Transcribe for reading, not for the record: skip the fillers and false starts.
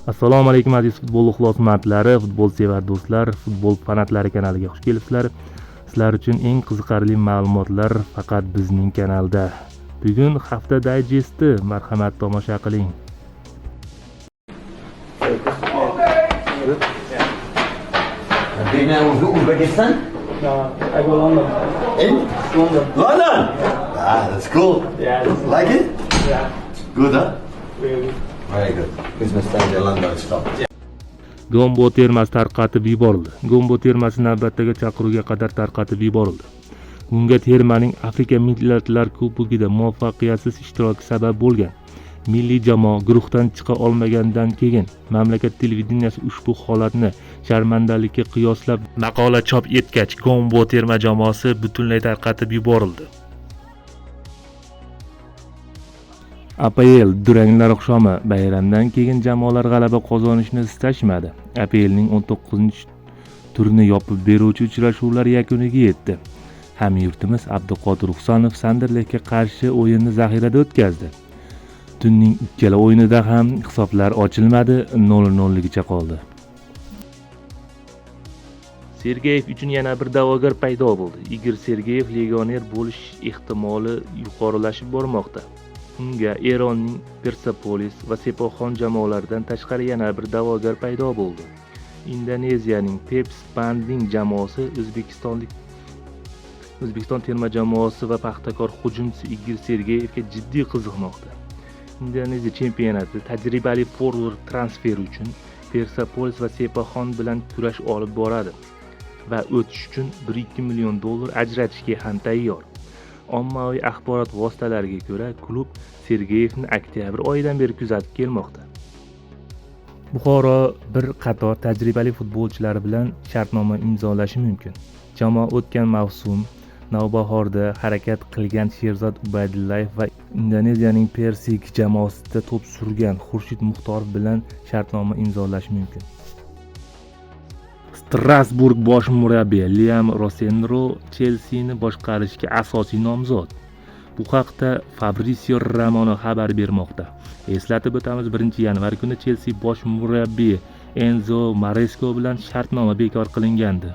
Assalomu alaykum aziz futbol ixlosmandlari, futbol sevar do'stlar, futbol fanatlari kanaliga xush kelibsizlar. Sizlar uchun eng qiziqarli ma'lumotlar faqat bizning kanalda. Bugun hafta dayjesti, marhamat tomosha qiling. Been Uzbekistan? No, I go London. In? London. London! Ah, that's cool. Yeah, it's, Like it? Yeah, Good, huh? Really. Very good. Christmas time in London is top. Gombo termasi tarqatib yuborildi. Gombo termasi navbatdagi chaqiruvga qadar tarqatib yuborildi. Bunga termaning Afrika Millatlar Kubogida muvaffaqiyatsiz ishtiroki sabab bo'lgan. Milliy jamoa guruhdan chiqa olmagandan keyin mamlakat televideniyasi ushbu holatni sharmandalikka qiyoslab maqola chop etgach, Gombo terma jamoasi butunlay tarqatib yuborildi. APL duranglar oqshomi bayramdan keyin jamoalar g'alaba qozonishni istashmadi. APLning 19-turini yopib beruvchi uchrashuvlar yakuniga yetdi. Hamyurtimiz Abduqodir Husanov Sanderlektga qarshi o'yinni zaxirada o'tkazdi. Tunning ikkala o'yinida ham hisoblar ochilmadi, 0-0 ligicha qoldi. Sergeyev uchun yana bir da'vogar paydo bo'ldi. Igor Sergeyev legioner bo'lish ehtimoli yuqorilashib bormoqda. Unga Eronning Persepolis va Sepohon jamoalaridan tashqari yana bir da'vogar paydo bo'ldi. Indoneziyaning Peps Banding jamoasi O'zbekiston terma jamoasi va Paxtakor hujumchisi Igor Sergeyevga jiddiy qiziqmoqda. Indoneziya chempionati tajribali forvard transferi uchun Persepolis va Sepohon bilan kurash olib boradi va o'tish uchun 1-2 million dollar ajratishga ham tayyor. Ommaviy axborot vositalariga ko'ra, klub Sergeyevni oktyabr oyidan beri kuzatib kelmoqda. Buxoro bir qator tajribali futbolchilari bilan shartnoma imzolashi mumkin. Jamoa o'tgan mavsum Navbahorda harakat qilgan Sherzod Ubaydullayev va Indoneziyaning Persik jamoasida to'p surgan Xurshid Muxtorov bilan shartnoma imzolashi mumkin. Strasburg bosh murabbiyi Liam Rosenro Chelsini boshqarishga asosiy nomzod. Bu haqda Fabrizio Romano xabar bermoqda. Eslatib o'tamiz, 1-yanvar kuni Chelsi bosh murabbiyi Enzo Maresca bilan shartnoma bekor qilingandi.